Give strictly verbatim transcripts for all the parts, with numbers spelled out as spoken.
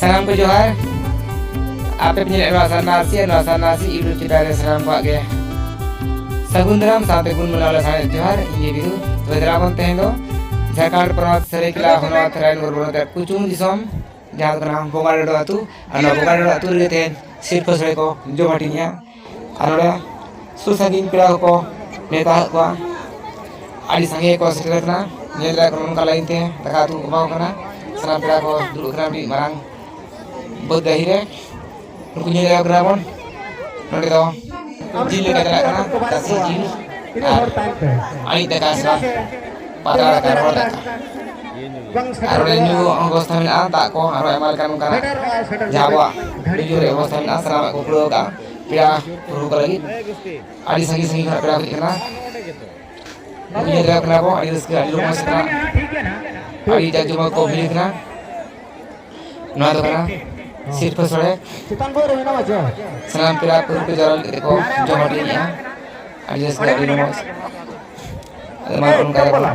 ᱥᱟᱱᱟᱢ ᱠᱚ ᱡᱚᱦᱟᱨ᱾ ᱟᱯᱮ ᱯᱮ ᱧᱮᱞᱮᱫ ᱱᱚᱣᱟ ᱥᱟᱨᱱᱟᱥᱤ ᱟᱨ ᱱᱚᱣᱟ ᱥᱟᱨᱱᱟᱥᱤ YouTube ᱪᱮᱱᱮᱞ ᱨᱮ ᱥᱟᱱᱟᱢ ᱠᱚᱣᱟᱜ ᱜᱮ ᱥᱟᱹᱜᱩᱱ ᱫᱟᱨᱟᱢ ᱥᱟᱶᱛᱮ ᱜᱩᱱ ᱢᱟᱱᱟᱣ ᱞᱮ ᱥᱟᱨᱦᱟᱣ ᱡᱚᱦᱟᱨ᱾ ᱤᱧ ᱜᱮ ᱵᱤᱫᱩ᱾ ᱛᱚᱵᱮ ᱫᱮᱞᱟ ᱵᱚᱱ ᱛᱮᱦᱮᱧ ᱫᱚ ᱡᱷᱟᱲᱠᱷᱚᱸᱰ ᱯᱚᱱᱚᱛ ᱥᱟᱹᱨᱟᱹᱭᱠᱮᱞᱟ ᱦᱚᱱᱚᱛ ᱨᱟᱭᱱᱚᱜᱚᱨ ᱵᱞᱚᱠ ᱨᱮ ᱠᱩᱪᱩᱝ ᱫᱤᱥᱚᱢ, ᱡᱟᱦᱟᱸ ᱫᱚ ᱠᱟᱱᱟ ᱵᱚᱸᱜᱟ ᱰᱚᱰᱚ ᱟᱹᱛᱩ᱾ ᱟᱨ ᱱᱚᱣᱟ ᱵᱚᱸᱜᱟ ᱰᱚᱰᱚ ᱟᱹᱛᱩ ᱨᱮᱜᱮ ᱛᱮᱦᱮᱧ ᱥᱤᱨᱯᱟᱹ ᱥᱳᱲᱮ ᱠᱚ ᱡᱚᱢ ᱦᱟᱹᱴᱤᱧᱟ᱾ ᱟᱨ ᱱᱚᱰᱮ ᱥᱩᱨ ᱥᱟᱺᱜᱤᱧ ᱯᱮᱲᱟ ᱠᱚᱠᱚ ᱱᱮᱣᱛᱟ ᱟᱠᱟᱫ ᱠᱚᱣᱟ᱾ ᱟᱹᱰᱤ ᱥᱟᱸᱜᱮ ᱠᱚ ᱥᱮᱴᱮᱨ ᱟᱠᱟᱱᱟ᱾ ᱧᱮᱞ ᱫᱟᱲᱮᱭᱟᱜ ᱠᱟᱱᱟ ᱱᱚᱝᱠᱟ ᱞᱟᱭᱤᱱ ᱛᱮ ᱫᱟᱠᱟ ᱩᱛᱩ ᱠᱚ ᱮᱢᱟ ᱠᱚ ᱠᱟᱱᱟ᱾ ᱥᱟᱱᱟᱢ ᱯᱮᱲᱟ ᱠᱚ ᱫᱩᱲᱩᱵ ᱠᱟᱱᱟ ᱢᱤᱫ ᱢᱟᱨᱟᱝ ᱵᱟᱹᱫᱽ ᱰᱟᱹᱦᱤ ᱨᱮ᱾ ᱱᱩᱠᱩ ᱧᱮᱞ ᱫᱟᱲᱮᱭᱟᱜ ᱠᱟᱱᱟ ᱵᱚᱱ, ᱱᱚᱰᱮ ᱫᱚ ᱡᱤᱞ ᱞᱮᱠᱟ ᱪᱟᱞᱟᱜ ᱠᱟᱱᱟ, ᱛᱟᱥᱮ ᱡᱤᱞ ᱟᱨ ᱟᱹᱲᱤᱡ ᱫᱟᱠᱟ ᱥᱟᱞᱟᱜ ᱯᱟᱛᱲᱟ ᱫᱟᱠᱟ, ᱨᱚᱦᱚᱲ ᱫᱟᱠᱟ᱾ ᱟᱨ ᱚᱸᱰᱮ ᱧᱩ ᱵᱮᱵᱚᱥᱛᱷᱟ ᱢᱮᱱᱟᱜᱼᱟ, ᱫᱟᱜ ᱠᱚ, ᱟᱨᱚ ᱟᱭᱢᱟ ᱞᱮᱠᱟᱱ ᱚᱱᱠᱟᱱᱟᱜ ᱡᱟᱦᱟᱸ ᱟᱵᱚᱣᱟᱜ ᱧᱩ ᱨᱮᱭᱟᱜ ᱵᱮᱵᱚᱥᱛᱷᱟ ᱢᱮᱱᱟᱜᱼᱟ, ᱥᱟᱱᱟᱢᱟᱜ ᱠᱚ ᱠᱩᱲᱟᱹᱣ ᱠᱟᱜᱼᱟ ᱯᱮᱲᱟ ᱯᱨᱚᱵᱷᱩ ᱠᱚ ᱞᱟᱹᱜᱤᱫ᱾ ᱟᱹᱰᱤ ᱥᱟᱺᱜᱤᱧ ᱥᱟᱺᱜᱤᱧ ᱠᱷᱚᱱᱟᱜ ᱯᱮᱲᱟ ᱠᱚ ᱦᱮᱡ ᱟᱠᱟᱱᱟ᱾ ᱧᱮᱞ ᱠᱟᱱᱟ ᱵᱚ, ᱟᱹᱰᱤ ᱨᱟᱹᱥᱠᱟᱹ, ᱟᱹᱰᱤ ᱨᱚᱢᱚᱡᱽ ᱠᱟᱱᱟ, ᱟᱹᱰᱤ ᱡᱟᱠ ᱡᱚᱢᱚᱠ ᱠᱚ ᱦᱩᱭ ᱠᱟᱱᱟ᱾ ᱱᱚᱣᱟ ᱫᱚ ᱠᱟᱱᱟ ᱥᱤᱨᱯᱟᱹ ᱥᱳᱲᱮ᱾ ᱥᱟᱱᱟᱢ ᱯᱮᱲᱟ ᱯᱟᱹᱨᱵᱷᱟᱹ ᱠᱚ ᱡᱟᱣᱨᱟ ᱞᱟᱹᱜᱤᱫ ᱛᱮᱠᱚ ᱡᱚᱢ ᱦᱟᱹᱴᱤᱧᱮᱜᱼᱟ᱾ ᱟᱹᱰᱤ ᱨᱟᱹᱥᱠᱟᱹ, ᱟᱹᱰᱤ ᱨᱚᱢᱚᱡᱽ᱾ ᱟᱫᱚ ᱢᱟ ᱚᱱᱠᱟ ᱜᱮᱵᱚᱱ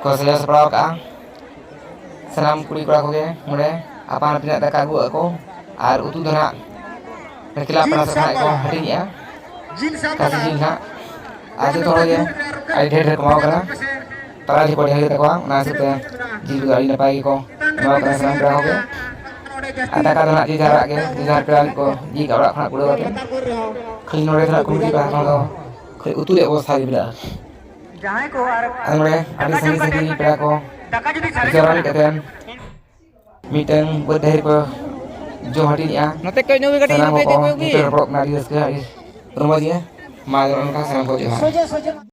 ᱠᱚ ᱥᱟᱡᱟᱣ ᱥᱟᱯᱲᱟᱣ ᱠᱟᱜᱼᱟ᱾ ᱥᱟᱱᱟᱢ ᱠᱩᱲᱤ ᱠᱚᱲᱟ ᱠᱚᱜᱮ ᱱᱚᱰᱮ ᱟᱯᱟᱱ ᱟᱹᱯᱤᱱᱟᱜ ᱫᱟᱠᱟ ᱟᱹᱜᱩ ᱟᱠᱚ ᱟᱨ ᱩᱛᱩ ᱫᱚ ᱱᱟᱜ ᱠᱞᱟᱵᱽ ᱯᱟᱦᱴᱟ ᱥᱮᱫ ᱠᱷᱚᱱᱟᱜ ᱠᱚ ᱦᱟᱹᱴᱤᱧᱮᱜᱼᱟ᱾ ᱠᱷᱟᱹᱥᱤ ᱡᱤᱞ ᱱᱟᱜ ᱟᱨ ᱡᱚᱛᱚ ᱦᱚᱲ ᱜᱮ ᱟᱹᱰᱤ ᱰᱷᱮᱨ ᱰᱷᱮᱨ ᱠᱚ ᱮᱢᱟ ᱠᱚ ᱠᱟᱱᱟ᱾ ᱯᱮᱲᱟ ᱡᱷᱚᱛᱚ ᱰᱷᱮᱨ ᱜᱮᱛᱟ ᱠᱚᱣᱟ, ᱚᱱᱟ ᱦᱤᱥᱟᱹᱵ ᱛᱮ ᱡᱤᱞ ᱠᱚᱫᱚ ᱟᱹᱰᱤ ᱱᱟᱯᱟᱭ ᱜᱮᱠᱚ ᱮᱢᱟ ᱠᱚ ᱠᱟᱱᱟ ᱥᱟᱱᱟᱢ ᱯᱮᱲᱟ ᱠᱚᱜᱮ᱾ ᱟᱨ ᱫᱟᱠᱟ ᱫᱚ ᱱᱟᱜ ᱡᱮ ᱡᱟᱦᱟᱸ ᱨᱟᱜ ᱜᱮ, ᱡᱮ ᱡᱟᱦᱟᱸ ᱯᱮᱲᱟ ᱞᱟᱹᱜᱤᱫ ᱠᱚ ᱤᱫᱤ ᱠᱟᱜᱼᱟ ᱚᱲᱟᱜ ᱠᱷᱚᱱᱟᱜ ᱠᱩᱲᱟᱹᱣ ᱠᱟᱛᱮ᱾ ᱠᱷᱟᱹᱞᱤ ᱱᱚᱰᱮ ᱫᱚ ᱱᱟᱜ ᱠᱚᱢᱤᱴᱤ ᱯᱟᱦᱴᱟ ᱠᱷᱚᱱ ᱫᱚ ᱠᱷᱟᱹᱞᱤ ᱩᱛᱩ ᱨᱮᱭᱟᱜ ᱵᱮᱵᱚᱥᱛᱷᱟ ᱜᱮ ᱢᱮᱱᱟᱜᱼᱟ᱾ ᱟᱨ ᱱᱚᱰᱮ ᱟᱹᱰᱤ ᱥᱟᱺᱜᱤᱧ ᱥᱟᱺᱜᱤᱧ ᱯᱮᱲᱟ ᱠᱚ ᱡᱟᱣᱨᱟ ᱢᱤᱫ ᱠᱟᱛᱮ ᱢᱤᱫᱴᱟᱝ ᱵᱟᱹᱫᱽ ᱰᱟᱹᱦᱤ ᱨᱮᱠᱚ ᱡᱚᱢ ᱦᱟᱹᱴᱤᱧᱮᱜᱼᱟ᱾ ᱱᱚᱛᱮ ᱠᱚᱭ ᱧᱚᱜ ᱢᱮ ᱠᱟᱹᱴᱤᱡ, ᱥᱟᱱᱟᱢ ᱱᱚᱛᱮ ᱦᱚᱲ ᱠᱚ ᱠᱚᱭ ᱧᱚᱜ ᱢᱮ᱾ ᱢᱤᱫᱴᱮᱱ ᱨᱚᱯᱚᱲᱚᱜ ᱠᱟᱱᱟ, ᱟᱹᱰᱤ ᱨᱟᱹᱥᱠᱟᱹ, ᱟᱹᱰᱤ ᱨᱚᱢᱚᱡᱽ ᱜᱮ᱾ ᱢᱟ ᱱᱚᱜᱼᱚ ᱱᱚᱝᱠᱟ ᱥᱟᱱᱟᱢ ᱠᱚ ᱡᱚᱦᱟᱨ᱾